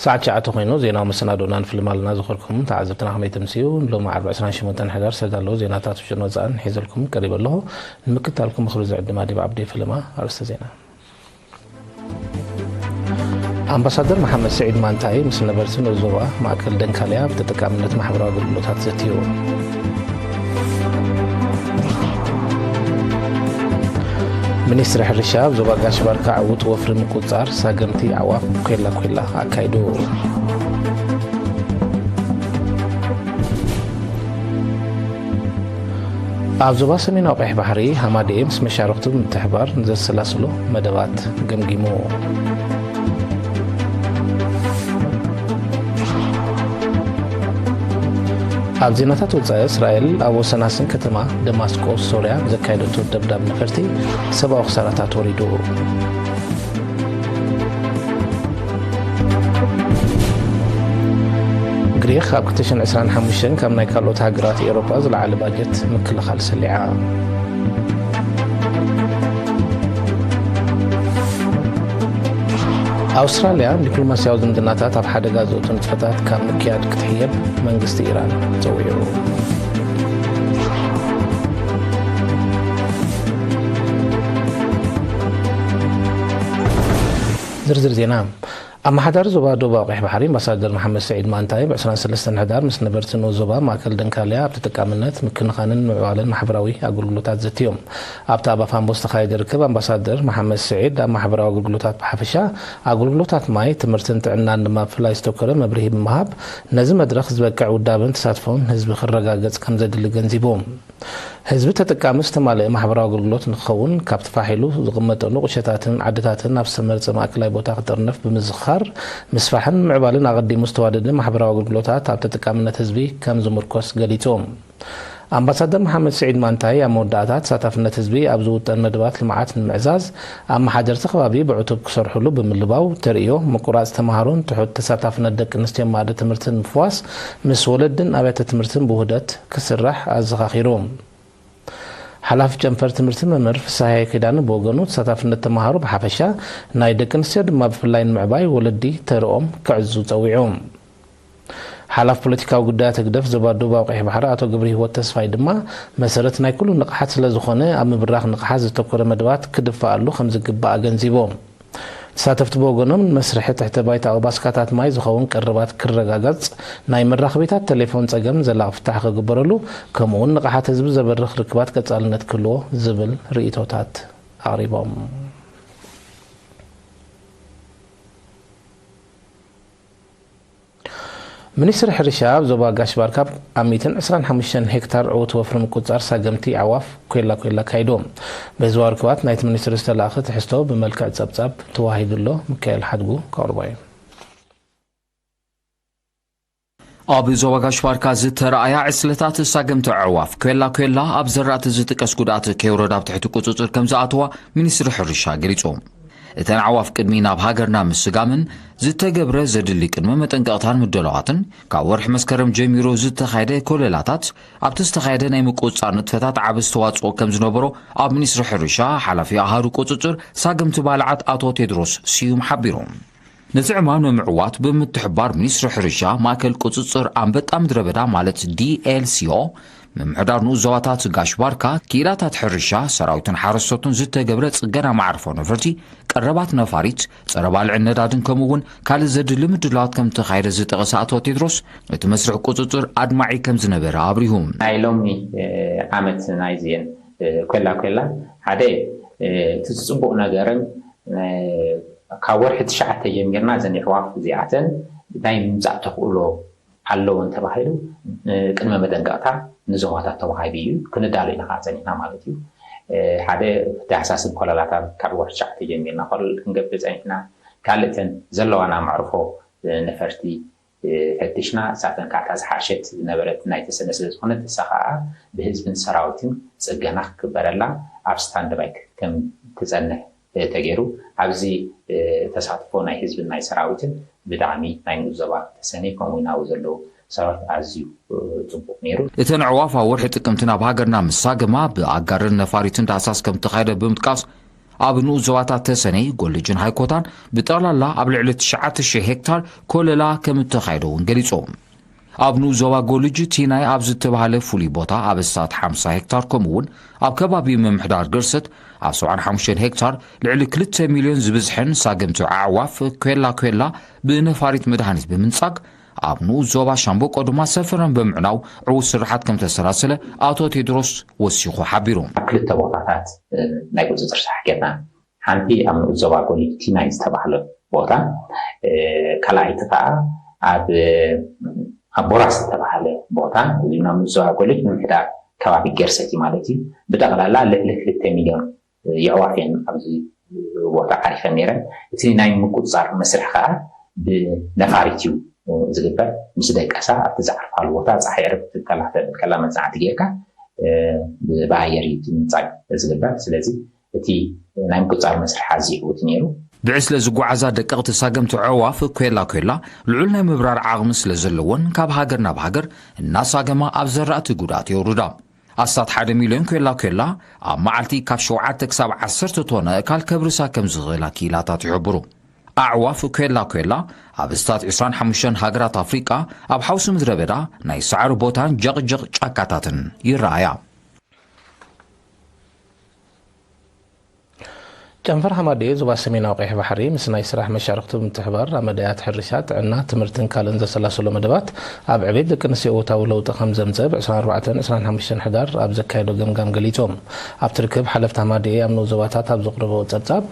ሰዓት ትሽዓተ ኮይኑ ዜናዊ መሰናዶና ንፍልም ኣለና። ዝኸርኩም ተዓዘብትና ከመይ ተምስዩ? ሎሚ ዓርቢ ዕስራን ሸሞንተን ሕዳር ዝተዳለዉ ዜናታት ውሽጥን ወጻእን ሒዘልኩም ቀሪበ ኣለኹ። ንምክትታልኩም ምኽሪ ዝዕድም ኣዲብ ዓብዲ። ፍልማ ኣርእስተ ዜና። ኣምባሳደር መሓመድ ስዒድ ማንታይ ምስ ነበርቲ ነዞባ ማእከል ደንካልያ ብተጠቃምነት ማሕበራዊ ኣገልግሎታት ዘትዩ። ሚኒስትሪ ሕርሻ ኣብ ዞባ ጋሽ ባርካ ዕዉት ወፍሪ ምቁጽጻር ሳገምቲ ኣዕዋፍ ኬላ ኬላ ኣካይዱ። ኣብ ዞባ ሰሜናዊ ቀይሕ ባሕሪ ሃማደኤ ምስ መሻርኽቱ ብምትሕባር ንዘሰላስሎ መደባት ገምጊሙ። ኣብ ዜናታት ወጻኢ፣ እስራኤል ኣብ ወሰናስን ከተማ ደማስቆ ሶርያ ዘካየደቶ ደብዳብ ነፈርቲ ሰብኣዊ ክሳራታት ወሪዱ። ግሪኽ ኣብ ክልተ ሽሕን ዕስራን ሓሙሽተን ካብ ናይ ካልኦት ሃገራት ኤውሮጳ ዝለዓለ ባጀት ምክልኻል ሰሊዓ። ኣውስትራልያ ዲፕሎማስያዊ ዝምድናታት ኣብ ሓደጋ ዘእቱ ንጥፈታት ካብ ምክያድ ክትሕየብ መንግስቲ ኢራን ጸዊዑ። ዝርዝር ዜና። ኣመሓዳሪ ዞባ ደቡባዊ ቀይሕ ባሕሪ ኣምባሳደር መሓመድ ስዒድ ማንታይ ብ ዕስራን ሰለስተን ሕዳር ምስ ነበርቲ ንኡስ ዞባ ማእከል ደንካልያ ኣብ ተጠቃምነት፣ ምክንኻንን ምዕባለን ማሕበራዊ ኣገልግሎታት ዘትዮም። ኣብቲ ኣብ ኣፋምቦ ዝተኻየደ ርክብ ኣምባሳደር መሓመድ ስዒድ ኣብ ማሕበራዊ ኣገልግሎታት ብሓፈሻ፣ ኣገልግሎታት ማይ፣ ትምህርትን ጥዕናን ድማ ብፍላይ ዝተኮረ መብርሂ ብምሃብ፣ ነዚ መድረኽ ዝበቅዕ ውዳበን ተሳትፎን ህዝቢ ክረጋገጽ ከም ዘድሊ ገንዚቦም። ህዝቢ ተጠቃሚ ዝተማልአ ማሕበራዊ ኣገልግሎት ንክኸውን ካብ ተፋሒሉ ዝቕመጠሉ ቁሸታትን ዓድታትን ኣብ ዝተመርጸ ማእከላይ ቦታ ክጥርነፍ ብምዝኽኻር፣ ምስፋሕን ምምዕባልን ኣቐዲሙ ዝተዋደደ ማሕበራዊ ኣገልግሎታት ኣብ ተጠቃምነት ህዝቢ ከም ዝምርኮስ ገሊጹ። ኣምባሳደር መሓመድ ስዒድ ማንታይ ኣብ መወዳእታ፣ ተሳታፍነት ህዝቢ ኣብ ዝውጠን መደባት ልምዓት ንምዕዛዝ፣ ኣመሓደርቲ ከባቢ ብዕቱብ ክሰርሕሉ ብምልባው፣ ተርእዮ ምቁራጽ ተመሃሮን ትሑት ተሳታፍነት ደቂ ኣንስትዮ ማእዲ ትምህርትን ምፍዋስ ምስ ወለድን ኣብያተ ትምህርትን ብውህደት ክስራሕ ኣዘኻኺሩ። ሓላፊ ጨንፈር ትምህርቲ መምህር ፍስሃየ ኪዳነ ብወገኑ፣ ተሳታፍነት ተመሃሮ ብሓፈሻ፣ ናይ ደቂ ኣንስትዮ ድማ ብፍላይ ንምዕባይ ወለዲ ተርኦም ክዕዙ ጸዊዑ። ሓላፊ ፖለቲካዊ ጉዳያት ህግደፍ ዞባ ደቡባዊ ቀይሕ ባሕሪ ኣቶ ገብረ ህይወት ተስፋይ ድማ፣ መሰረት ናይ ኩሉ ንቕሓት ስለ ዝኾነ፣ ኣብ ምብራኽ ንቕሓት ዘተኮረ መደባት ክድፋኣሉ ከም ዝግባእ ኣገንዚቦም። ተሳተፍቲ ብወገኖም፣ ንመስርሒ ትሕተ ባይታዊ ባስካታት ማይ ዝኸውን ቀረባት ክረጋገጽ፣ ናይ መራኸቢታት ቴሌፎን ጸገም ዘላቒ ፍታሕ ክግበረሉ፣ ከምኡ'ውን ንቕሓት ህዝቢ ዘበርኽ ርክባት ቀጻልነት ክህልዎ ዝብል ርእይቶታት ኣቕሪቦም። ሚኒስትሪ ሕርሻ ኣብ ዞባ ጋሽ ባርካ ኣብ ሚእትን ዕስራን ሓሙሽተን ሄክታር ዕዉት ወፍሪ ምቁጽጻር ሳገምቲ ኣዕዋፍ ኬላ ኬላ ኣካይዱ። በዚ ርክባት ናይቲ ሚኒስትሪ ዝተላእኸ ትሕዝቶ ብመልክዕ ጸብጻብ ተዋሂዱ ኣሎ። ሚካኤል ሓድጉ ከቕርቦ እዩ። ኣብ ዞባ ጋሽ ባርካ ዝተረኣያ ዕስለታት ሳገምቲ ኣዕዋፍ ኬላ ኬላ ኣብ ዘራእቲ ዝጥቀስ ጉድኣት ከየውረዳ ኣብ ትሕቲ ቁጽጽር ከም ዝኣተዋ ሚኒስትሪ ሕርሻ ገሊጹ። እተን ኣዕዋፍ ቅድሚ ናብ ሃገርና ምስጋመን ዝተገብረ ዘድሊ ቅድመ መጠንቀቕታን ምድላዋትን፣ ካብ ወርሒ መስከረም ጀሚሩ ዝተኻየደ ኮለላታት፣ ኣብቲ ዝተኻየደ ናይ ምቁጽጻር ንጥፈታት ዓቢ ኣስተዋጽኦ ከም ዝነበሮ ኣብ ሚኒስትሪ ሕርሻ ሓላፊ ኣሃዱ ቁጽጽር ሳገምቲ ባልዓት ኣቶ ቴድሮስ ስዩም ሓቢሩ። ነቲ ዕማም ንምዕዋት ብምትሕብባር ሚኒስትሪ ሕርሻ ማእከል ቁጽጽር ኣንበጣ ምድረ በዳ ማለት ዲ ኤል ሲ ኦ ምምሕዳር ንኡስ ዞባታት ጋሽ ባርካ፣ ክኢላታት ሕርሻ፣ ሰራዊትን ሓረስቶትን ዝተገብረ ጽገና መዓርፎ ነፈርቲ፣ ቀረባት ነፋሪት፣ ጸረ ባልዕን ነዳድን ከምኡ እውን ካልእ ዘድሊ ምድላዋት ከም ዝተኻየደ ዝጠቐሰ ኣቶ ቴድሮስ፣ እቲ መስርሕ ቁጽጽር ኣድማዒ ከም ዝነበረ ኣብሪሁ። ናይ ሎሚ፣ እ፣ ዓመት ናይዚአን፣ እ፣ ኮላ ኮላ ሓደ፣ እ፣ እቲ ጽቡቕ ነገርን፣ እ፣ ካብ ወርሒ ትሽዓተ ጀሚርና እዘን ኣዕዋፍ እዚኣተን ናይ ምምጻእ ተኽእሎ ኣለወን ተባሂሉ፣ እ፣ ቅድመ መጠንቀቕታ ንዞባታት ተዋሂቡ እዩ። ክንዳሎ ኢና ከዓ ጸኒሕና ማለት እዩ። እ፣ ሓደ ተሓሳስብ ኮለላታት ካብ ወርሒ ትሽዓተ ጀሚርና ኮለል ክንገብር ጸኒሕና። ካልእተን ዘለዋና መዕርፎ፣ እ፣ ነፈርቲ፣ እ፣ ፈቲሽና። እሳተን ከዓ እታ ዝሓሸት ዝነበረት ናይ ተሰነ ስለ ዝኾነት፣ እሳ ከዓ ብህዝብን ሰራዊትን ጽገና ክግበረላ ኣብ ስታንድባይ ከም ትጸንሕ ተገይሩ። ኣብዚ፣ እ፣ ተሳትፎ ናይ ህዝብን ናይ ሰራዊትን ብጣዕሚ ናይ ንኡስ ዞባ ተሰነይ ከምኡ እውን ኣብኡ ዘለዉ ሰባት ኣዝዩ፣ እ፣ ጽቡቕ ነይሩ። እተን ኣዕዋፍ ኣብ ወርሒ ጥቅምቲ ናብ ሃገርና ምስ ሳገማ ብኣጋርን ነፋሪትን ዳህሳስ ከም እተኻየደ ብምጥቃስ፣ ኣብ ንኡስ ዞባታት ተሰነይ፣ ጎልጅን ሃይኮታን ብጠቕላላ ኣብ ልዕሊ ትሽዓተ ሽሕ ሄክታር ኮለላ ከም እተኻየደ እውን ገሊጾም። ኣብ ንኡስ ዞባ ጎልጅ ቲናይ ኣብ ዝተባህለ ፍሉይ ቦታ ኣብ ኣስታት ሓምሳ ሄክታር፣ ከምኡ እውን ኣብ ከባቢ ምምሕዳር ገርሰት ኣብ ሰብዓን ሓሙሽተን ሄክታር ልዕሊ ክልተ ሚልዮን ዝብዝሐን ሳገምቲ ኣዕዋፍ፣ ኮላ ኮላ፣ ብነፋሪት መድሃኒት ብምንጻግ፣ ኣብ ንኡስ ዞባ ሻምበቆ ድማ ሰፈረን ብምዕናው ዕዉት ስራሓት ከም ተሰላሰለ ኣቶ ቴድሮስ ወሲኹ ሓቢሩ። ኣብ ክልተ ቦታታት፣ እ፣ ናይ ቁጽጽር ስራሕ ጌርና። ሓንቲ ኣብ ንኡስ ዞባ ጎልጅ ቲናይ ዝተባህለ ቦታ፣ እ፣ ካልኣይቲ ከኣ ኣብ፣ ኣብ ቦራስ ዝተባህለ ቦታ፣ እዚ ናብ ንኡስ ዞባ ጎልጅ ምምሕዳር ከባቢ ገርሰት እዩ ማለት እዩ። ብጠቕላላ ልዕሊ ክልተ ሚልዮን የዕዋፍ እየን ኣብዚ ቦታ ዓሪፈን ነይረን። እቲ ናይ ምቁጽጻር መስርሕ ከኣ ብነፋሪት እዩ ዝግበር። ምስ ደቀሳ ኣብቲ ዝዓርፋሉ ቦታ ጸሓይ ዕርብ ክትከላኸል ከላ መጽናዕቲ ጌርካ፣ እ፣ ብኣየር እዩ እቲ ምንጻግ ዝግበር። ስለዚ እቲ ናይ ምቁጽጻር መስርሕ ኣዝዩ ዕዉት ነይሩ። ብዕስለ ዝጓዓዛ ደቀቕቲ ሳገምቲ ኣዕዋፍ ኮላ ኮላ ልዑል ናይ ምብራር ዓቕሚ ስለ ዘለወን፣ ካብ ሃገር ናብ ሃገር እናሳገማ ኣብ ዘራእቲ ጉድኣት የውርዳ። ኣስታት ሓደ ሚልዮን ኮላ ኮላ ኣብ መዓልቲ ካብ ሸውዓተ ክሳብ ዓሰርተ ቶን ኣእካል ከብርሳ ከም ዝኽእላ ክኢላታት ይሕብሩ። ኣዕዋፍ ኮላ ኮላ ኣብ ኣስታት ዕስራን ሓሙሽተን ሃገራት ኣፍሪቃ ኣብ ሓውሲ ምድረ በዳ፣ ናይ ሳዕሪ ቦታን ጀቕጀቕ ጫካታትን ይረኣያ። ጨንፈር ሃማደኤ ዞባ ሰሜናዊ ቀይሕ ባሕሪ ምስ ናይ ስራሕ መሻርኽቱ ብምትሕባር ኣብ መዳያት ሕርሻ፣ ጥዕና፣ ትምህርትን ካልእን ዘሰላሰሎ መደባት ኣብ ዕቤት ደቂ ኣንስትዮ እወታዊ ለውጢ ከም ዘምጽእ ብ ዕስራን ኣርባዕተን ዕስራን ሓሙሽተን ሕዳር ኣብ ዘካየዶ ገምጋም ገሊጹ። ኣብቲ ርክብ ሓለፍቲ ሃማደኤ ኣብ ንኡስ ዞባታት ኣብ ዘቕረብዎ ጸብጻብ፣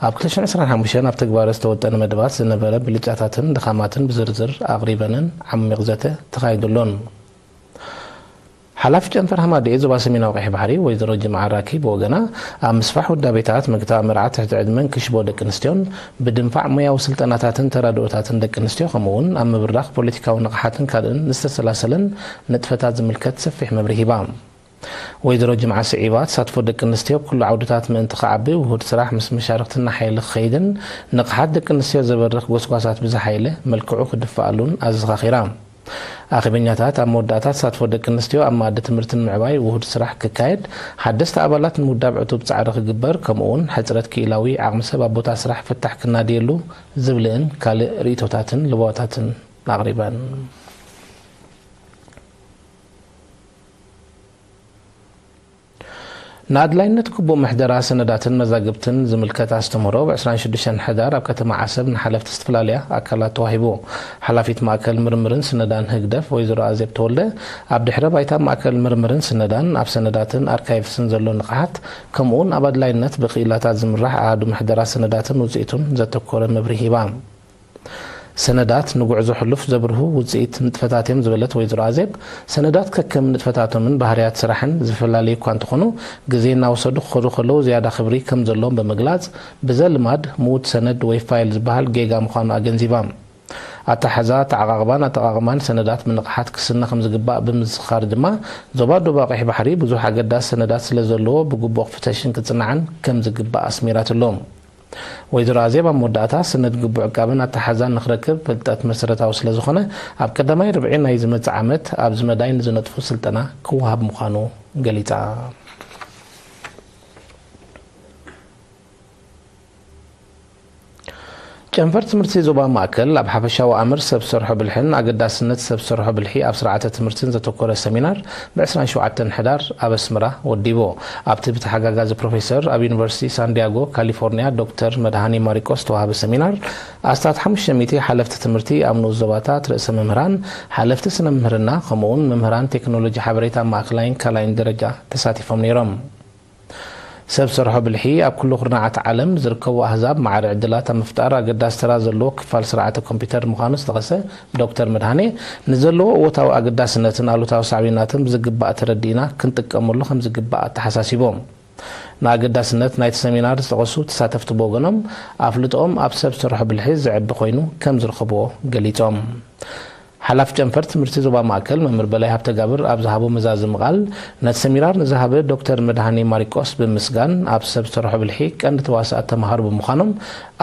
ኣብ ክልተ ሽሕን ዕስራን ሓሙሽተን ኣብ ተግባር ዝተወጠነ መደባት ዝነበረ ብልጫታትን ድኻማትን ብዝርዝር ኣቕሪበንን ዓሚቕ ዘተ ተኻይዱሉን። ሓላፊ ጨንፈር ሃማደኤ ዞባ ሰሜናዊ ቀይሕ ባሕሪ ወይዘሮ ጅምዓ ራኪ ብወገና፣ ኣብ ምስፋሕ ውዳቤታት፣ ምግታእ መርዓ ትሕቲ ዕድመን ክሽቦ ደቂ ኣንስትዮን፣ ብድንፋዕ ሞያዊ ስልጠናታትን ተራድኦታትን ደቂ ኣንስትዮ፣ ከምኡ እውን ኣብ ምብራኽ ፖለቲካዊ ንቕሓትን ካልእን ዝተሰላሰለን ንጥፈታት ዝምልከት ሰፊሕ መብርሂ ሂባ። ወይዘሮ ጅምዓ ስዒባ፣ ተሳትፎ ደቂ ኣንስትዮ ኣብ ኩሉ ዓውድታት ምእንቲ ክዓቢ፣ ውሁድ ስራሕ ምስ መሻርኽቲ እናሓየለ ክኸይድን ንቕሓት ደቂ ኣንስትዮ ዘበርኽ ጎስጓሳት ብዝሓየለ መልክዑ ክድፍኣሉን ኣዘኻኺራ። ኣኼበኛታት ኣብ መወዳእታ ተሳትፎ ደቂ ኣንስትዮ ኣብ መኣዲ ትምህርትን ምዕባይ ውሁድ ስራሕ ክካየድ፣ ሓደስቲ ኣባላት ንምውዳብ ዕቱብ ጻዕሪ ክግበር፣ ከምኡ'ውን ሕጽረት ክኢላዊ ዓቕሚ ሰብ ኣብ ቦታ ስራሕ ፍታሕ ክናድየሉ ዝብል'ን ካልእ ርእይቶታትን ለበዋታትን ኣቕሪበን። ንኣድላይነት ግቡእ ምሕደራ ሰነዳትን መዛግብትን ዝምልከት ኣስተምህሮ ብ ዕስራን ሽዱሽተን ሕዳር ኣብ ከተማ ዓሰብ ንሓለፍቲ ዝተፈላለያ ኣካላት ተዋሂቡ። ሓላፊት ማእከል ምርምርን ስነዳን ህግደፍ ወይዘሮ ኣዜብ ተወልደ፣ ኣብ ድሕረ ባይታ ማእከል ምርምርን ስነዳን፣ ኣብ ሰነዳትን ኣርካይቭስን ዘሎ ንቕሓት፣ ከምኡውን ኣብ ኣድላይነት ብክኢላታት ዝምራሕ ኣሃዱ ምሕደራ ሰነዳትን ውጽኢቱን ዘተኮረ መብርሂ ሂባ። ሰነዳት ንጉዕዞ ሕሉፍ ዘብርሁ ውጽኢት ንጥፈታት እዮም ዝበለት ወይዘሮ ኣዜብ፣ ሰነዳት ከከም ንጥፈታቶምን ባህርያት ስራሕን ዝፈላለዩ እኳ እንተኾኑ፣ ግዜ እናወሰዱ ክኸዱ ከለዉ ዝያዳ ክብሪ ከም ዘለዎም ብምግላጽ፣ ብዘ ልማድ ምዉት ሰነድ ወይ ፋይል ዝበሃል ጌጋ ምዃኑ ኣገንዚባ። ኣተሓሕዛ፣ ኣተዓቓቕባን ኣጠቓቕማን ሰነዳት ብንቕሓት ክስነ ከም ዝግባእ ብምዝኽኻር ድማ፣ ዞባ ደቡብ ቀይሕ ባሕሪ ብዙሕ ኣገዳሲ ሰነዳት ስለ ዘለዎ ብግቡእ ክፍተሽን ክጽናዕን ከም ዝግባእ ኣስሚራትሉ። ወይዘሮ ኣዜብ ኣብ መወዳእታ፣ ሰነድ ግቡእ ዕቃብን ኣተሓሕዛን ንኽረክብ ፍልጠት መሰረታዊ ስለ ዝኾነ፣ ኣብ ቀዳማይ ርብዒ ናይ ዝመጽእ ዓመት ኣብዚ መዳይ ንዝነጥፉ ስልጠና ክወሃብ ምዃኑ ገሊጻ። ጨንፈር ትምህርቲ ዞባ ማእከል ኣብ ሓፈሻዊ ኣምር ሰብ ሰርሖ ብልሕን ኣገዳስነት ሰብ ሰርሖ ብልሒ ኣብ ስርዓተ ትምህርትን ዘተኮረ ሰሚናር ብ ዕስራን ሸውዓተን ሕዳር ኣብ ኣስመራ ወዲቡ። ኣብቲ ብተሓጋጋዚ ፕሮፌሰር ኣብ ዩኒቨርሲቲ ሳንዲያጎ ካሊፎርኒያ ዶክተር መድሃኔ ማሪቆስ ዝተዋህበ ሰሚናር፣ ኣስታት ሓሙሽተ ሚእቲ ሓለፍቲ ትምህርቲ ኣብ ንኡስ ዞባታት፣ ርእሰ መምህራን፣ ሓለፍቲ ስነ ምህርና፣ ከምኡውን መምህራን ቴክኖሎጂ ሓበሬታ ማእከላይን ካልኣይን ደረጃ ተሳቲፎም ነይሮም። ሰብ ሰርሖ ብልሒ ኣብ ኩሉ ኩርናዓት ዓለም ንዝርከቡ ኣህዛብ ማዕረ ዕድላት ኣብ ምፍጣር ኣገዳሲ ተራ ዘለዎ ክፋል ስርዓተ ኮምፒውተር ምዃኑ ዝጠቐሰ ዶክተር መድሃኔ፣ ንዘለዎ እወታዊ ኣገዳስነትን ኣሉታዊ ሳዕቤናትን ብዝግባእ ተረዲእና ክንጥቀመሉ ከም ዝግባእ ኣተሓሳሲቦም። ንኣገዳስነት ናይቲ ሰሚናር ዝጠቐሱ ተሳተፍቲ ብወገኖም፣ ኣፍልጦኦም ኣብ ሰብ ሰርሖ ብልሒ ዝዕቢ ኮይኑ ከም ዝረኸብዎ ገሊጾም። ሓላፊ ጨንፈር ትምህርቲ ዞባ ማእከል መምህር በላይ ሃብተጋብር ኣብ ዝሃቦ መዛዘሚ ቃል፣ ነቲ ሰሚናር ንዝሃበ ዶክተር መድሃኔ ማሪቆስ ብምስጋን፣ ኣብ ሰብ ሰርሖ ብልሒ ቀንዲ ተዋሳእቲ ተምሃሮ ብምዃኖም፣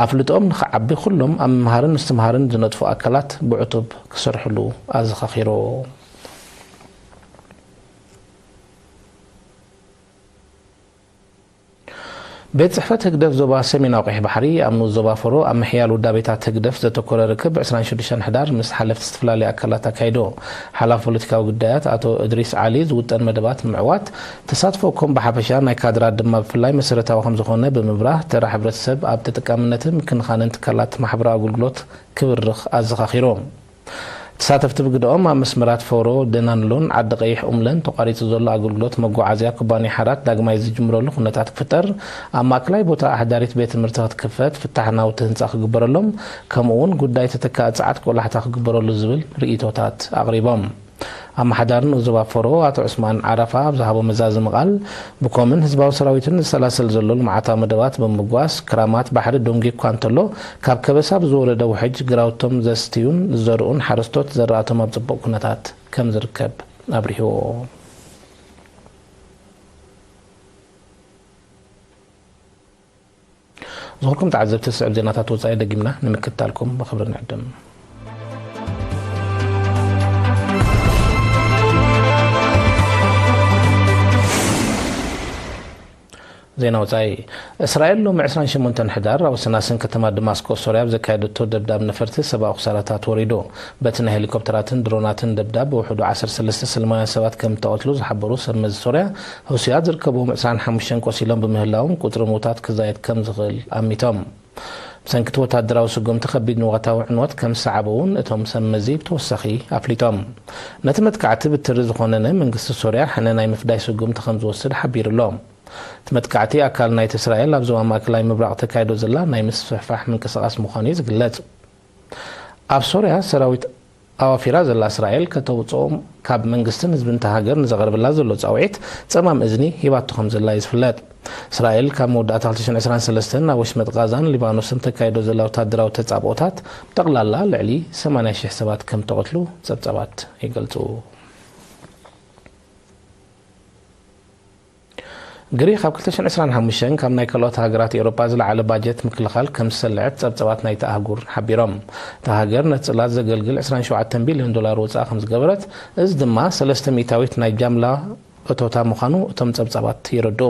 ኣፍልጦኦም ንኽዓቢ ኩሎም ኣብ ምምሃርን ምስትምሃርን ዝነጥፉ ኣካላት ብዕቱብ ክሰርሕሉ ኣዘኻኺሩ። ቤት ጽሕፈት ህግደፍ ዞባ ሰሜናዊ ቀይሕ ባሕሪ ኣብ ንኡስ ዞባ ፈሮ ኣብ ምሕያል ውዳቤታት ህግደፍ ዘተኮረ ርክብ ዕስራን ሽዱሽተን ሕዳር ምስ ሓለፍቲ ዝተፈላለዩ ኣካላት ኣካይዶ። ሓላፊ ፖለቲካዊ ጉዳያት ኣቶ እድሪስ ዓሊ ዝውጠን መደባት ንምዕዋት ተሳትፎ ኮም ብሓፈሻ ናይ ካድራት ድማ ብፍላይ መሰረታዊ ከም ዝኾነ ብምብራህ ተራ ሕብረተሰብ ኣብ ተጠቃምነትን ምክንኻንን ትካላት ማሕበራዊ ኣገልግሎት ክብርኽ ኣዘኻኺሩ። ተሳተፍቲ ብግደኦም ኣብ መስመራት ፈሮ ደናንሎን ዓዲ ቀይሕ ኡምለን ተቋሪጹ ዘሎ ኣገልግሎት መጓዓዝያ ኩባንያ ሓራት ዳግማይ ዝጅምረሉ ኩነታት ክፍጠር፣ ኣብ ማእከላይ ቦታ ኣሕዳሪት ቤት ትምህርቲ ክትክፈት፣ ፍታሕ ናውቲ ህንጻ ክግበረሎም፣ ከምኡ እውን ጉዳይ ተተካኢ ጸዓት ቆላሕታ ክግበረሉ ዝብል ርእይቶታት ኣቕሪቦም። ኣመሓዳሪ ንኡስ ዞባ ፈሮ ኣቶ ዑስማን ዓረፋ ኣብ ዝሃቦ መዛዘሚ ቃል፣ ብኮምን ህዝባዊ ሰራዊትን ዝሰላሰል ዘሎ ልምዓታዊ መደባት ብምብጓስ፣ ክራማት ባሕሪ ደንጉዩ እኳ እንተሎ፣ ካብ ከበሳ ብዝወረደ ውሕጅ ግራውቶም ዘስትዩን ዝዘርኡን ሓረስቶት ዘራእቶም ኣብ ጽቡቕ ኩነታት ከም ዝርከብ ኣብሪሁ። ዝኽርኩም ተዓዘብቲ፣ ዝስዕብ ዜናታት ወጻኢ ደጊምና ንምክትታልኩም ብኽብሪ ንዕድም። ዜና ወጻኢ። እስራኤል ሎሚ ዕስራን ሸሞንተን ሕዳር ኣብ ወሰናስን ከተማ ደማስቆ ሶርያ ኣብ ዘካየደቶ ደብዳብ ነፈርቲ ሰብኣዊ ክሳራታት ወሪዱ። በቲ ናይ ሄሊኮፕተራትን ድሮናትን ደብዳብ ብውሕዱ ዓሰርተ ሰለስተ ሰላማውያን ሰባት ከም እተቐትሉ ዝሓበሩ ሰብ መዚ ሶርያ፣ ህሱያት ዝርከብዎም ዕስራን ሓሙሽተን ቆሲሎም ብምህላዎም ቁጽሪ ምውታት ክዛየድ ከም ዝኽእል ኣሚቶም። ብሰንኪ እቲ ወታደራዊ ስጉምቲ ከቢድ ንዋታዊ ዕንወት ከም ዝሰዓበ እውን እቶም ሰብ መዚ ብተወሳኺ ኣፍሊጦም። ነቲ መጥቃዕቲ ብትሪ ዝኾነነ መንግስቲ ሶርያ ሕነ ናይ ምፍዳይ ስጉምቲ ከም ዝወስድ ሓቢሩ ኣሎ። እቲ መጥቃዕቲ ኣካል ናይቲ እስራኤል ኣብ ዞባ ማእከላይ ምብራቕ ተካይዶ ዘላ ናይ ምስፍሕፋሕ ምንቅስቓስ ምዃኑ እዩ ዝግለጽ። ኣብ ሶርያ ሰራዊት ኣዋፊራ ዘላ እስራኤል ከተውጽኦም ካብ መንግስትን ህዝብን እታ ሃገር ንዘቕርብላ ዘሎ ጻውዒት ጸማም እዝኒ ሂባቶ ከም ዘላ እዩ ዝፍለጥ። እስራኤል ካብ መወዳእታ ክልተ ሽሕን ዕስራን ሰለስተን ናብ ወሽመጥ ቃዛን ሊባኖስን ተካይዶ ዘላ ወታደራዊ ተጻብኦታት ብጠቕላላ ልዕሊ ሰማንያ ሽሕ ሰባት ከም ተቐትሉ ጸብጻባት ይገልጹ። ግሪኽ ኣብ ክልተ ሽሕን ዕስራን ሓሙሽተን ካብ ናይ ካልኦት ሃገራት ኤውሮጳ ዝለዓለ ባጀት ምክልኻል ከም ዝሰልዐት ጸብጻባት ናይታ ኣህጉር ሓቢሮም። እታ ሃገር ነቲ ጽላት ዘገልግል ዕስራን ሸውዓተን ቢልዮን ዶላር ወጻኢ ከም ዝገበረት፣ እዚ ድማ ሰለስተ ሚእታዊት ናይ ጃምላ እቶታ ምዃኑ እቶም ጸብጻባት የረድኡ።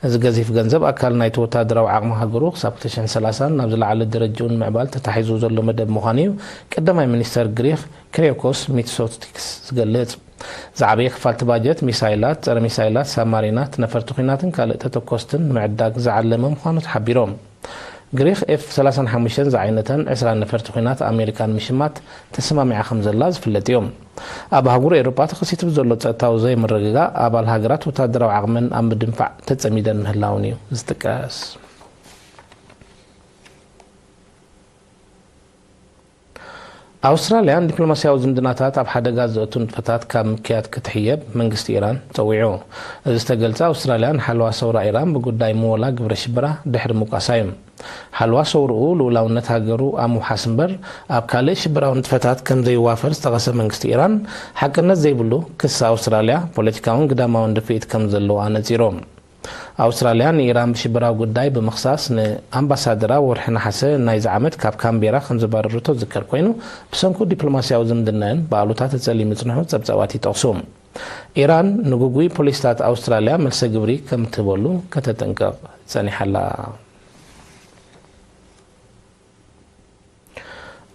እዚ ገዚፍ ገንዘብ ኣካል ናይቲ ወታደራዊ ዓቕሚ ሃገሩ ክሳብ ክልተ ሽሕን ሰላሳን ናብ ዝለዓለ ደረጃኡ ንምዕባል ተታሒዙ ዘሎ መደብ ምዃኑ እዩ ቀዳማይ ሚኒስተር ግሪኽ ክሪያኮስ ሚትሶቲክስ ዝገልጽ። ዝዓበየ ክፋል እቲ ባጀት ሚሳይላት፣ ጸረ ሚሳይላት፣ ሳብማሪናት፣ ነፈርቲ ኲናትን ካልእ ተተኮስትን ንምዕዳግ ዝዓለመ ምዃኑ ተሓቢሩ። ግሪኽ ኤፍ ሰላሳን ሓሙሽተን ዝዓይነተን ዕስራ ነፈርቲ ኲናት ኣሜሪካ ንምሽማት ተሰማሚዓ ከም ዘላ ዝፍለጥ እዩ። ኣብ ኣህጉር ኤውሮጳ ተኸሲቱ ብዘሎ ጸጥታዊ ዘይምርግጋእ፣ ኣባል ሃገራት ወታደራዊ ዓቕመን ኣብ ምድንፋዕ ተጸሚደን ምህላውን እዩ ዝጥቀስ። ኣውስትራልያ ንዲፕሎማስያዊ ዝምድናታት ኣብ ሓደጋ ዘእቱ ንጥፈታት ካብ ምክያድ ክትሕየብ መንግስቲ ኢራን ጸዊዑ። እዚ ዝተገልጸ ኣውስትራልያ ንሓለዋ ሰውራ ኢራን ብጉዳይ ምወላ ግብረ ሽበራ ድሕሪ ምውቃሳ እዩ። ሓለዋ ሰውርኡ ልኡላውነት ሃገሩ ኣብ ምውሓስ እምበር ኣብ ካልእ ሽበራዊ ንጥፈታት ከም ዘይዋፈር ዝጠቐሰ መንግስቲ ኢራን፣ ሓቅነት ዘይብሉ ክሲ ኣውስትራልያ ፖለቲካውን ግዳማውን ድፍኢት ከም ዘለዋ ነጺሩ። ኣውስትራልያ ንኢራን ብሽበራዊ ጉዳይ ብምኽሳስ ንኣምባሳደራ ወርሒ ነሓሰ ናይዚ ዓመት ካብ ካምቤራ ከም ዘባረረቶ ዝዝከር ኮይኑ፣ ብሰንኩ ዲፕሎማስያዊ ዝምድናየን ብኣሉታ ተጸልዩ ምጽንሑ ጸብጻባት ይጠቕሱ። ኢራን ንግጉይ ፖሊሲታት ኣውስትራልያ መልሰ ግብሪ ከም እትህበሉ ከተጠንቅቕ ጸኒሓ ኣላ።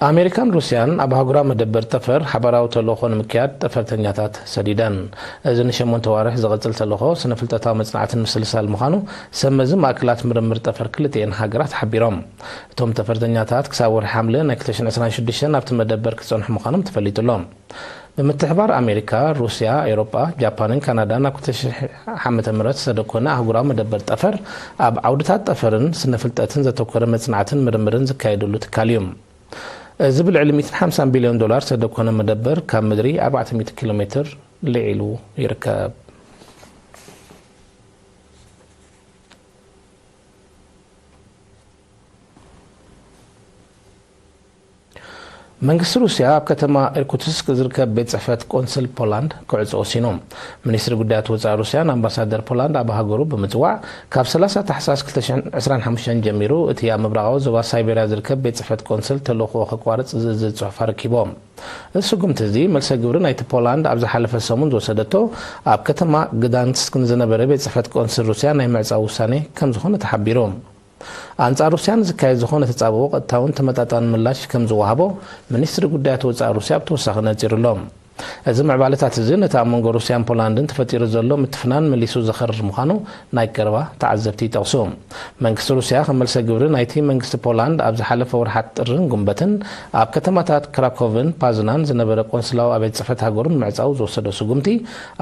ኣሜሪካን ሩስያን ኣብ ኣህጉራዊ መደበር ጠፈር ሓባራዊ ተልእኾ ንምክያድ ጠፈርተኛታት ሰዲደን። እዚ ንሸሞንተ ዋርሕ ዝቕጽል ተልእኾ ስነ-ፍልጠታዊ መጽናዕትን ምስልሳል ምዃኑ ሰብ መዚ ማእከላት ምርምር ጠፈር ክልቲኤን ሃገራት ሓቢሮም። እቶም ጠፈርተኛታት ክሳብ ወርሒ ሓምለ ናይ ክልተ ሽሕን ዕስራን ሽዱሽተን ኣብቲ መደበር ክጸንሑ ምዃኖም ተፈሊጡ ኣሎ። ብምትሕባር ኣሜሪካ፣ ሩስያ፣ ኤውሮጳ፣ ጃፓንን ካናዳን ኣብ ክልተ ሽሕ ዓመተ ምህረት ዝተደኮነ ኣህጉራዊ መደበር ጠፈር ኣብ ዓውድታት ጠፈርን ስነ-ፍልጠትን ዘተኮረ መጽናዕትን ምርምርን ዝካየደሉ ትካል እዩ። እዚ ብልዕሊ ሚእትን ሓምሳን ቢልዮን ዶላር ዝተደኮነ መደበር ካብ ምድሪ ኣርባዕተ ሚእቲ ኪሎ ሜትር ልዒሉ ይርከብ። መንግስቲ ሩስያ ኣብ ከተማ ኢርኩትስክ ዝርከብ ቤት ጽሕፈት ቆንስል ፖላንድ ክዕጾ ወሲኑ። ሚኒስትሪ ጉዳያት ወጻኢ ሩስያን ኣምባሳደር ፖላንድ ኣብ ሃገሩ ብምጽዋዕ፣ ካብ ሰላሳ ታሕሳስ ክልተ ሽሕን ዕስራን ሓሙሽተን ጀሚሩ እቲ ኣብ ምብራቓዊ ዞባ ሳይቤርያ ዝርከብ ቤት ጽሕፈት ቆንስል ተልእኾ ከቋርጽ ዝእዝዝ ጽሑፍ ኣረኪቦም። እዚ ስጉምቲ እዚ መልሰ ግብሪ ናይቲ ፖላንድ ኣብ ዝሓለፈ ሰሙን ዝወሰደቶ ኣብ ከተማ ግዳንስክ ንዝነበረ ቤት ጽሕፈት ቆንስል ሩስያ ናይ ምዕጻው ውሳኔ ከም ዝኾነ ተሓቢሩ። ኣንጻር ሩስያ ንዝካየድ ዝኾነ ተጻብኦ ቀጥታውን ተመጣጣን ምላሽ ከም ዝወሃቦ ሚኒስትሪ ጉዳያት ወጻኢ ሩስያ ብተወሳኺ ነጺሩ ኣሎ። እዚ ምዕባለታት እዚ ነቲ ኣብ መንጎ ሩስያን ፖላንድን ተፈጢሩ ዘሎ ምትፍናን መሊሱ ዘኸርር ምዃኑ ናይ ቀረባ ተዓዘብቲ ይጠቕሱ። መንግስቲ ሩስያ ከም መልሰ ግብሪ ናይቲ መንግስቲ ፖላንድ ኣብ ዝሓለፈ ወርሓት ጥርን ጉንበትን ኣብ ከተማታት ክራኮቭን ፓዝናን ዝነበረ ቆንስላዊ ኣቤት ጽሕፈት ሃገሩ ንምዕጻው ዝወሰዶ ስጉምቲ፣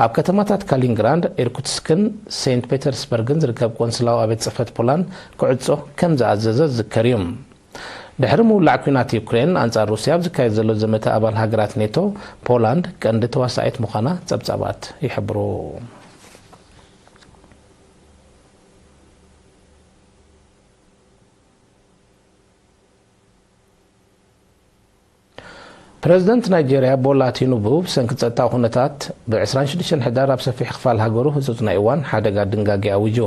ኣብ ከተማታት ካሊንግራንድ፣ ኢርኩትስክን ሴንት ፔተርስበርግን ዝርከብ ቆንስላዊ ኣቤት ጽሕፈት ፖላንድ ክዕጾ ከም ዝኣዘዘ ዝዝከር እዩ። ድሕሪ ምውላዕ ኲናት ዩክሬን ኣንጻር ሩስያ ኣብ ዝካየድ ዘሎ ዘመተ ኣባል ሃገራት ኔቶ፣ ፖላንድ ቀንዲ ተዋሳኢት ምዃና ጸብጻባት ይሕብሩ። ፕረዚደንት ናይጄርያ ቦላ ቲኑቡ ብሰንኪ ጸጥታዊ ኩነታት ብ ዕስራን ሽዱሽተን ሕዳር ኣብ ሰፊሕ ክፋል ሃገሩ ህጹጽ ናይ እዋን ሓደጋ ድንጋጌ ኣዊጁ።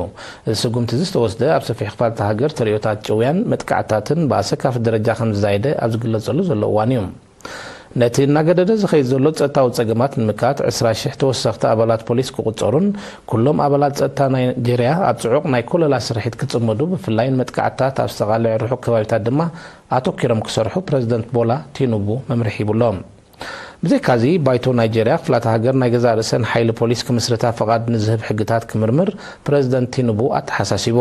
እዚ ስጉምቲ እዚ ዝተወስደ ኣብ ሰፊሕ ክፋል እታ ሃገር ተርእዮታት ጭውያን መጥቃዕትታትን ብኣሰካፊ ደረጃ ከም ዝዛየደ ኣብ ዝግለጸሉ ዘሎ እዋን እዩ። ነቲ እናገደደ ዝኸይድ ዘሎ ጸጥታዊ ጸገማት ንምክያድ ዕስራ ሽሕ ተወሰኽቲ ኣባላት ፖሊስ ክቑጸሩን ኩሎም ኣባላት ጸጥታ ናይጄርያ ኣብ ጽዑቕ ናይ ኮለላ ስርሒት ክጽመዱ ብፍላይ ንመጥቃዕትታት ኣብ ዝተቓልዐ ርሑቕ ከባቢታት ድማ ኣተኲሮም ክሰርሑ ፕረዚደንት ቦላ ቲኑቡ መምርሒ ሂቡ ኣሎ። ብዘይካዚ ባይቶ ናይጄርያ ክፍላተ ሃገር ናይ ገዛእ ርእሰን ሓይሊ ፖሊስ ክምስርታ ፍቓድ ንዝህብ ሕግታት ክምርምር ፕረዚደንት ቲኑቡ ኣተሓሳሲቡ።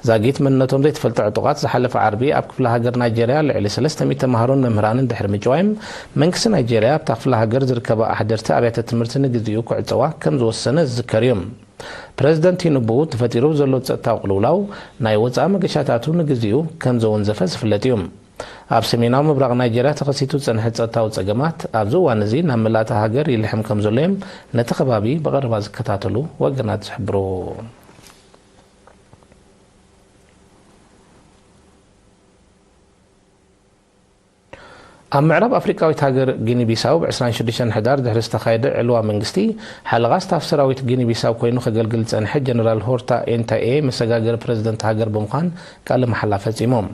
ዛጊት መንነቶም ዘይተፈልጠ ዕጡቓት ዝሓለፈ ዓርቢ ኣብ ክፍለ ሃገር ናይጄርያ ልዕሊ ሰለስተ ሚእቲ ተማሃሮን መምህራንን ድሕሪ ምጭዋይም መንግስቲ ናይጄርያ ኣብታ ክፍለ ሃገር ዝርከባ ኣሕደርቲ ኣብያተ ትምህርቲ ንግዚኡ ክዕጸዋ ከም ዝወሰነ ዝዝከር እዩ። ፕረዚደንት ቲኑቡ ተፈጢሩ ዘሎ ጸጥታዊ ቅልውላው ናይ ወጻኢ መገሻታቱ ንግዚኡ ከም ዘወንዘፈ ዝፍለጥ እዩ። ኣብ ሰሜናዊ ምብራቕ ናይጄርያ ተኸሲቱ ዝጸንሐ ጸጥታዊ ጸገማት ኣብዚ እዋን እዚ ናብ መላእታ ሃገር ይልሕም ከም ዘሎ እዮም ነቲ ከባቢ ብቐረባ ዝከታተሉ ወገናት ዝሕብሩ። ኣብ ምዕራብ ኣፍሪቃዊት ሃገር ጊኒ ቢሳው ብ ዕስራን ሽዱሽተን ሕዳር ድሕሪ ዝተኻየደ ዕልዋ መንግስቲ፣ ሓለቓ ስታፍ ሰራዊት ጊኒ ቢሳው ኮይኑ ከገልግል ዝጸንሐ ጀነራል ሆርታ ኤንታኤ መሰጋገሪ ፕረዚደንት ሃገር ብምዃን ቃለ መሓላ ፈጺሞም።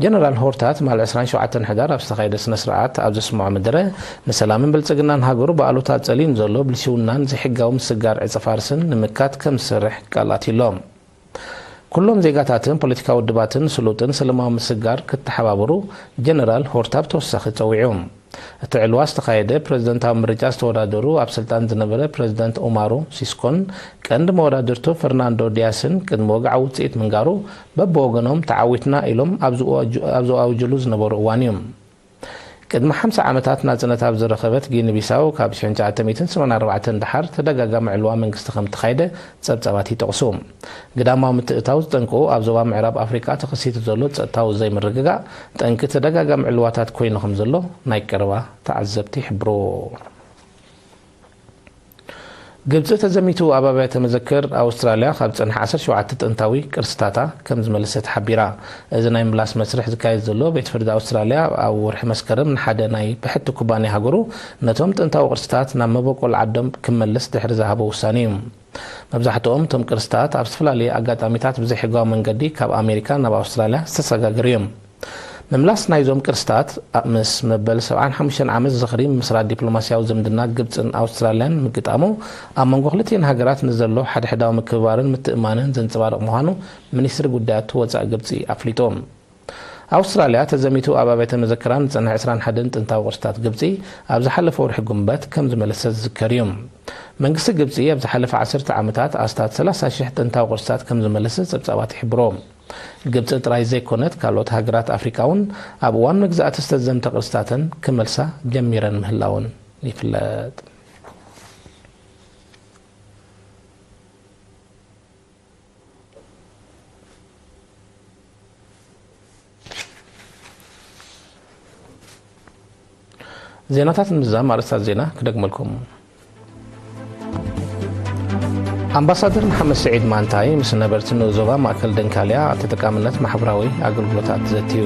ጀነራል ሆርታ ትማል ዕስራን ሸውዓተን ሕዳር ኣብ ዝተኻየደ ስነ ስርዓት ኣብ ዘስምዖ መደረ፣ ንሰላምን ብልጽግናን ሃገሩ ብኣሉታ ጸልዩ ንዘሎ ብልሽውናን ዘይሕጋዊ ምስጋር ዕጸ ፋርስን ንምካት ከም ዝሰርሕ ቃል ኣትዩሎም። ኩሎም ዜጋታትን ፖለቲካዊ ውድባትን ስሉጥን ሰለማዊ ምስጋር ክተሓባበሩ ጀነራል ሆርታ ብተወሳኺ ጸዊዑ። እቲ ዕልዋ ዝተኻየደ ፕረዚደንታዊ ምርጫ ዝተወዳደሩ ኣብ ስልጣን ዝነበረ ፕረዚደንት ኡማሩ ሲስኮን ቀንዲ መወዳድርቱ ፈርናንዶ ዲያስን ቅድሚ ወግዓዊ ውጽኢት ምንጋሩ በብወገኖም ተዓዊትና ኢሎም ኣብ ዝኣውጅ-፣ ኣብ ዝኣውጅሉ ዝነበሩ እዋን እዩ። ቅድሚ ሓምሳ ዓመታት ናጽነት ኣብ ዝረኸበት ጊኒ ቢሳው ካብ ሽሕን ትሽዓተ ሚእትን ሰማንያን ኣርባዕተን ደሓር ተደጋጋሚ ዕልዋ መንግስቲ ከም እተኻየደ ጸብጻባት ይጠቕሱ። ግዳማዊ ምትእትታው ዝጠንቅቑ ኣብ ዞባ ምዕራብ ኣፍሪቃ ተኸሲቱ ዘሎ ጸጥታዊ ዘይምርግጋእ ጠንቂ ተደጋጋሚ ዕልዋታት ኮይኑ ከም ዘሎ ናይ ቀረባ ተዓዘብቲ ይሕብሩ። ግብጺ ተዘሚቱ ኣብ ኣብያተ መዘክር ኣውስትራልያ ካብ ዝጸንሐ ዓሰርተ ሸውዓተ ጥንታዊ ቅርስታታ ከም ዝመለሰት ሓቢራ። እዚ ናይ ምላስ መስርሕ ዝካየድ ዘሎ ቤት ፍርዲ ኣውስትራልያ ኣብ ወርሒ መስከረም ንሓደ ናይ ብሕቲ ኩባንያ ሃገሩ ነቶም ጥንታዊ ቅርስታት ናብ መበቆል ዓዶም ክመልስ ድሕሪ ዝሃቦ ውሳኔ እዩ። መብዛሕትኦም እቶም ቅርስታት ኣብ ዝተፈላለዩ ኣጋጣሚታት ብዘይሕጋዊ መንገዲ ካብ ኣሜሪካ ናብ ኣውስትራልያ ዝተሰጋገሩ እዮም። ምምላስ ናይዞም ቅርስታት ምስ መበል ሰብዓን ሓሙሽተን ዓመት ዝኽሪ ምምስራት ዲፕሎማስያዊ ዝምድና ግብጽን ኣውስትራልያን ምግጣሙ፣ ኣብ መንጎ ክልቲኤን ሃገራት ንዘሎ ሓድሕዳዊ ምክብባርን ምትእምማንን ዘንጸባርቕ ምዃኑ ሚኒስትሪ ጉዳያት ወጻኢ ግብጺ ኣፍሊጡ። ኣውስትራልያ ተዘሚቱ ኣብ ኣብያተ መዘክራን ዝጸንሐ ዕስራን ሓደን ጥንታዊ ቅርስታት ግብጺ ኣብ ዝሓለፈ ወርሒ ጉንበት ከም ዝመለሰት ዝዝከር እዩ። መንግስቲ ግብጺ ኣብ ዝሓለፈ ዓሰርተ ዓመታት ኣስታት ሰላሳ ሽሕ ጥንታዊ ቅርስታት ከም ዝመለሰ ጸብጻባት ይሕብሮ። ግብጺ ጥራይ ዘይኮነት፣ ካልኦት ሃገራት ኣፍሪቃ እውን ኣብ እዋን መግዛእቲ ዝተዘምተ ቅርስታተን ክመልሳ ጀሚረን ምህላወን ይፍለጥ። ዜናታት ንምዝዛም ኣርእስታት ዜና ክደግመልኩም። ኣምባሳደር መሓመድ ስዒድ ማንታይ ምስ ነበርቲ ንኡስ ዞባ ማእከል ደንካልያ ኣብ ተጠቃምነት ማሕበራዊ ኣገልግሎታት ዘትዩ።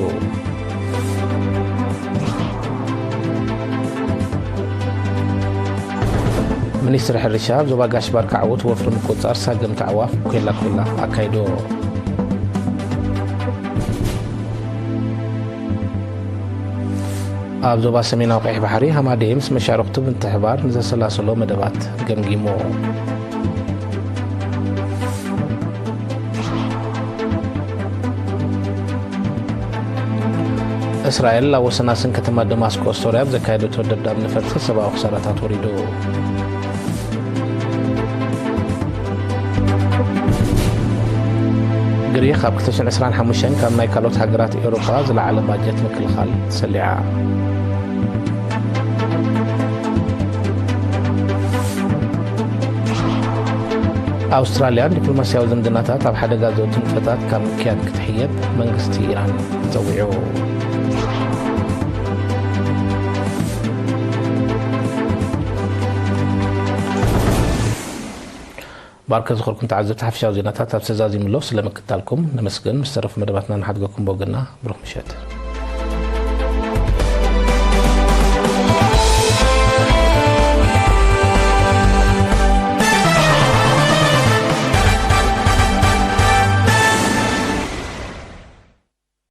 ሚኒስትሪ ሕርሻ ኣብ ዞባ ጋሽ ባርካ ዓወት ወፍሪ ምቁጽጻር ሳገምቲ ኣዕዋፍ ኮላ ኮላ ኣካይዶ። ኣብ ዞባ ሰሜናዊ ቀይሕ ባሕሪ ሃማደኤ ምስ መሻርኽቱ ብምትሕባር ንዘሰላሰሎ መደባት ገምጊሙ። እስራኤል ኣብ ወሰናስን ከተማ ደማስቆ ሶርያ ኣብ ዘካየደቶ ደብዳብ ነፈርቲ ሰብኣዊ ክሳራታት ወሪዱ። ግሪኽ ኣብ ክልተ ሽሕን ዕስራን ሓሙሽተን ካብ ናይ ካልኦት ሃገራት ኤውሮጳ ዝለዓለ ባጀት ምክልኻል ተሰሊዓ። ኣውስትራልያ ንዲፕሎማስያዊ ዝምድናታት ኣብ ሓደጋ ዘእቱ ንጥፈታት ካብ ምክያድ ክትሕየብ መንግስቲ ኢራን ጸዊዑ። ባርከ ዝኾርኩም ተዓዘብቲ ሓፈሻዊ ዜናታት ኣብ ሰዛዚምሎ ስለ ምክታልኩም ነመስግን። ምስ ተረፉ መደባትና ንሓድገኩም ብወገንና ብሩኽ ምሸት።